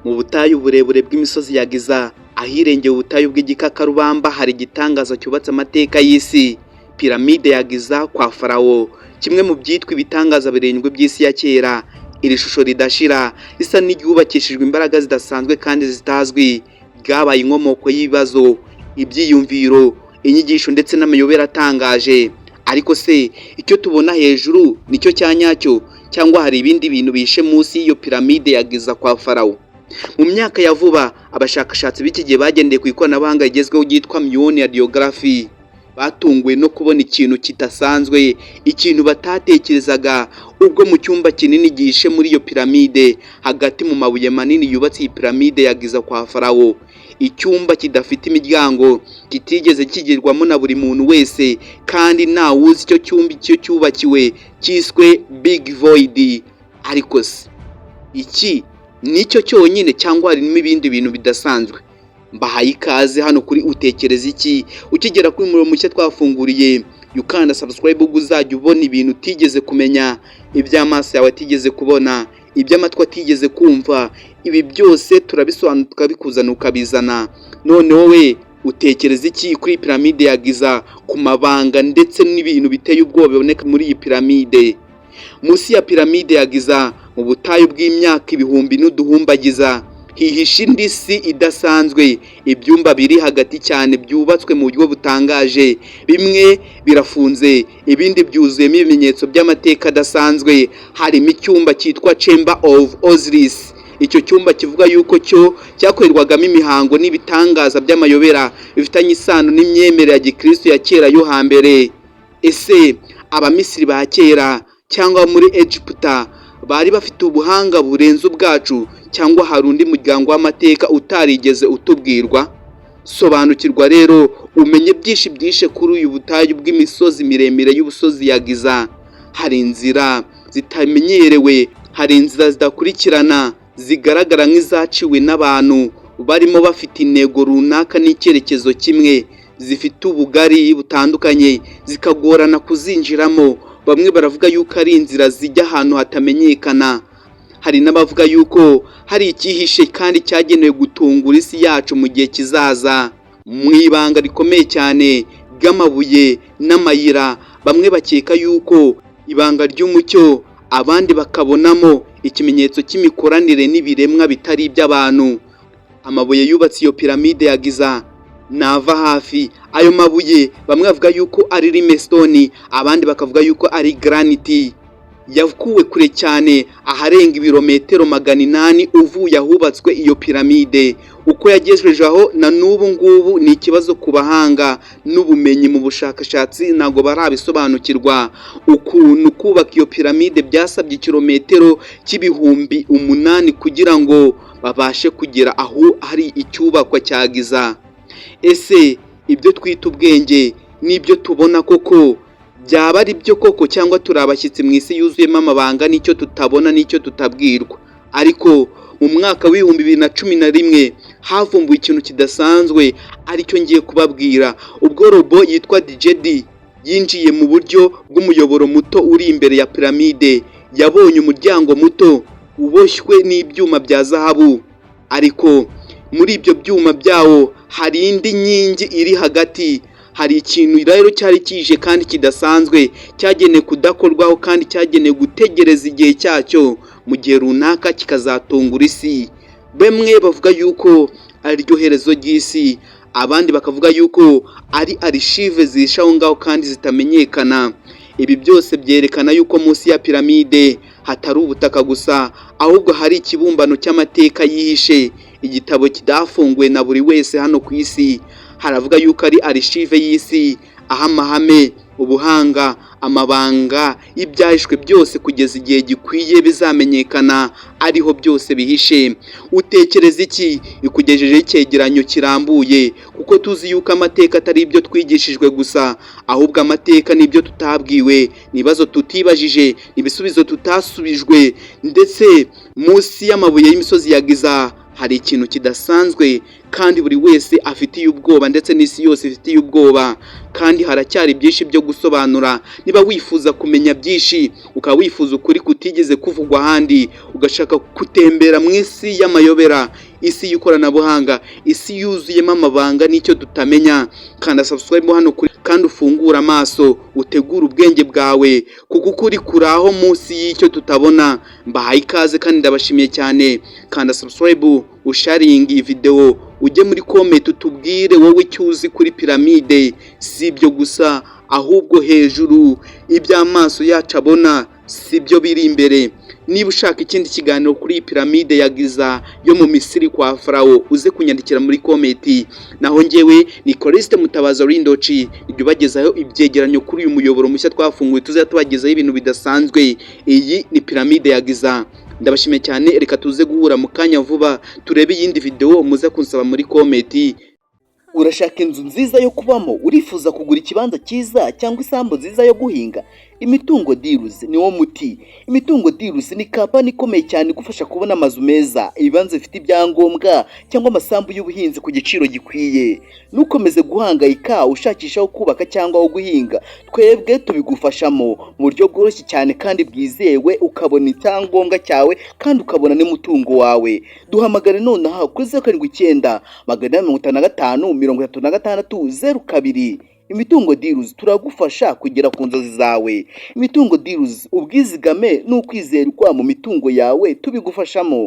Mu butayu burebure bw'imisozi ya Giza, ahirengeye ubutayu bw'igikakarubamba, hari igitangaza cyubatse amateka y'isi: piramide ya Giza kwa Farawo, kimwe mu byitwa ibitangaza birindwi by'isi ya kera. Iri shusho ridashira risa n'iryubakishijwe imbaraga zidasanzwe kandi zitazwi, ryabaye inkomoko y'ibibazo, ibyiyumviro, inyigisho ndetse n'amayobera atangaje. Ariko se icyo tubona hejuru nicyo cya nyacyo, cyangwa hari ibindi bintu bihishe munsi y'iyo piramide ya Giza kwa Farawo? Mu myaka ya vuba, abashakashatsi b'iki gihe bagendeye ku ikoranabuhanga rigezweho ryitwa muon radiography batunguwe no kubona ikintu kidasanzwe, ikintu batatekerezaga, ubwo mu cyumba kinini gihishe muri iyo piramide, hagati mu mabuye manini yubatse iyi piramide ya Giza kwa Farawo, icyumba kidafite imiryango, kitigeze kigirwamo na buri muntu wese, kandi ntawuzi icyo cyumba icyo cyubakiwe, cyiswe Big Void. Ariko se iki nicyo cyonyine, cyangwa harimo ibindi bintu bidasanzwe? Mbahaye ikaze hano kuri Utekereza Iki. Ukigera kuri muriro mushya twafunguriye, ukanda subscribe, ubwo uzajya ubona ibintu utigeze kumenya, iby'amaso yawe atigeze kubona, iby'amatwi atigeze kumva. Ibi byose turabisobanura, tukabikuzana, ukabizana. None wowe utekereza iki kuri piramide ya Giza, ku mabanga ndetse n'ibintu biteye ubwoba biboneka muri iyi piramide? Munsi ya piramide ya Giza, mu butayu bw'imyaka ibihumbi n'uduhumbagiza, hihishe indi si idasanzwe. Ibyumba biri hagati cyane byubatswe mu buryo butangaje, bimwe birafunze, ibindi byuzuyemo ibimenyetso by'amateka adasanzwe. Harimo icyumba cyitwa Chamber of Osiris. Icyo cyumba kivuga yuko cyo cyakorerwagamo imihango n'ibitangaza by'amayobera bifitanye isano n'imyemerere ya gikristo ya kera yo hambere. Ese Abamisiri ba kera cyangwa muri Egiputa bari bafite ubuhanga burenze ubwacu, cyangwa hari undi muryango w'amateka utarigeze utubwirwa? Sobanukirwa rero, umenye byinshi byishe kuri uyu butayu bw'imisozi miremire y'ubusozi ya Giza. Hari inzira zitamenyerewe, hari inzira zidakurikirana, zigaragara nk'izaciwe n'abantu barimo bafite intego runaka n'icyerekezo kimwe, zifite ubugari butandukanye, zikagorana kuzinjiramo. Bamwe baravuga yuko ari inzira zijya ahantu hatamenyekana. Hari n'abavuga yuko hari icyihishe kandi cyagenewe gutungura isi yacu mu gihe kizaza. Mu ibanga rikomeye cyane ry'amabuye n'amayira, bamwe bakeka yuko ibanga ry'umucyo, abandi bakabonamo ikimenyetso cy'imikoranire n'ibiremwa bitari iby'abantu. Amabuye yubatse iyo piramide ya Giza nava hafi. Ayo mabuye, bamwe bavuga yuko ari limestone, abandi bakavuga yuko ari granite, yakuwe kure cyane, aharenga ibirometero 800 uvuye ahubatswe iyo piramide. Uko yagejeje aho na n'ubu ngubu ni ikibazo ku bahanga n'ubumenyi mu bushakashatsi, ntabwo barabisobanukirwa ukuntu kubaka iyo piramide byasabye ikirometero cy'ibihumbi 8 kugira ngo babashe kugera aho hari icyubakwa cya Giza. Ese ibyo twita ubwenge n'ibyo tubona koko byaba ari byo koko, cyangwa turi abashyitsi mu isi yuzuyemo amabanga n'icyo tutabona n'icyo tutabwirwa? Ariko mu mwaka w'2011 havumbuwe ikintu kidasanzwe, aricyo ngiye kubabwira. Ubwo robot yitwa Djedi yinjiye mu buryo bw'umuyoboro muto uri imbere ya piramide, yabonye umuryango muto uboshywe n'ibyuma bya zahabu, ariko muri ibyo byuma byawo hari indi nkingi iri hagati. Hari ikintu rero cyari kije kandi kidasanzwe, cyagenewe kudakorwaho kandi cyagenewe gutegereza igihe cyacyo, mu gihe runaka kikazatungura isi. Bamwe bavuga yuko ari ryo herezo ry'isi, abandi bakavuga yuko ari archive zihishe aho ngaho kandi zitamenyekana. Ibi byose byerekana yuko munsi ya piramide hatari ubutaka gusa, ahubwo hari ikibumbano cy'amateka yihishe, igitabo kidafunguwe na buri wese hano ku isi. Haravuga yuko ari archive y'isi, aho amahame, ubuhanga, amabanga y'ibyahishwe byose kugeza igihe gikwiye bizamenyekana, ariho byose bihishe. Utekereza iki? Ikugejejeho icyegeranyo kirambuye, kuko tuzi yuko amateka atari ibyo twigishijwe gusa, ahubwo amateka ni ibyo tutabwiwe, ni ibibazo tutibajije, ibisubizo tutasubijwe. Ndetse munsi y'amabuye y'imisozi ya Giza hari ikintu kidasanzwe. Kandi buri wese afitiye ubwoba, ndetse n'isi yose ifitiye ubwoba. Kandi haracyari byinshi byo gusobanura. Niba wifuza kumenya byinshi, ukaba wifuza ukuri kutigeze kuvugwa ahandi, ugashaka gutembera mu isi y'amayobera, isi y'ikoranabuhanga, isi yuzuyemo amabanga n'icyo tutamenya, kanda subscribe hano kuri kandi ufungure amaso, utegure ubwenge bwawe, kuko ukuri kuri aho munsi y'icyo tutabona. Mbahaye ikaze kandi ndabashimiye cyane. Kanda subscribe, usharinge iyi video, ujye muri comment utubwire wowe icyo uzi kuri piramide. Si ibyo gusa, ahubwo hejuru iby'amaso yacu abona si byo biri imbere. Niba ushaka ikindi kiganiro kuri iyi piramide ya Giza yo mu Misiri kwa Farawo, uze kunyandikira muri comment. Naho njyewe ni Callixte Mutabazi Rindoci, ibyo ubagezaho ibyegeranyo kuri uyu muyoboro mushya twafunguye, tuzajya tubagezaho ibintu bidasanzwe. Iyi ni piramide ya Giza. Ndabashimiye cyane. Reka tuze guhura mu kanya vuba, turebe iyindi video muze kunsaba muri comment. Urashaka inzu nziza yo kubamo? Urifuza kugura ikibanza cyiza cyangwa isambu nziza yo guhinga? Imitungo Deals ni wo muti. Imitungo Deals ni kampani ikomeye cyane igufasha kubona amazu meza, ibibanza bifite ibyangombwa cyangwa amasambu y'ubuhinzi ku giciro gikwiye. Ntukomeze guhangayika ushakisha aho kubaka cyangwa aho guhinga. Twebwe tubigufashamo mu buryo bworoshye cyane kandi bwizewe, ukabona icyangombwa cyawe kandi ukabona n'umutungo wawe. Duhamagare nonaha kuri 0798553602. Imitungo Deals, turagufasha kugera ku nzozi zawe. Imitungo Deals, ubwizigame n'ukwizerwa mu mitungo yawe tubigufashamo.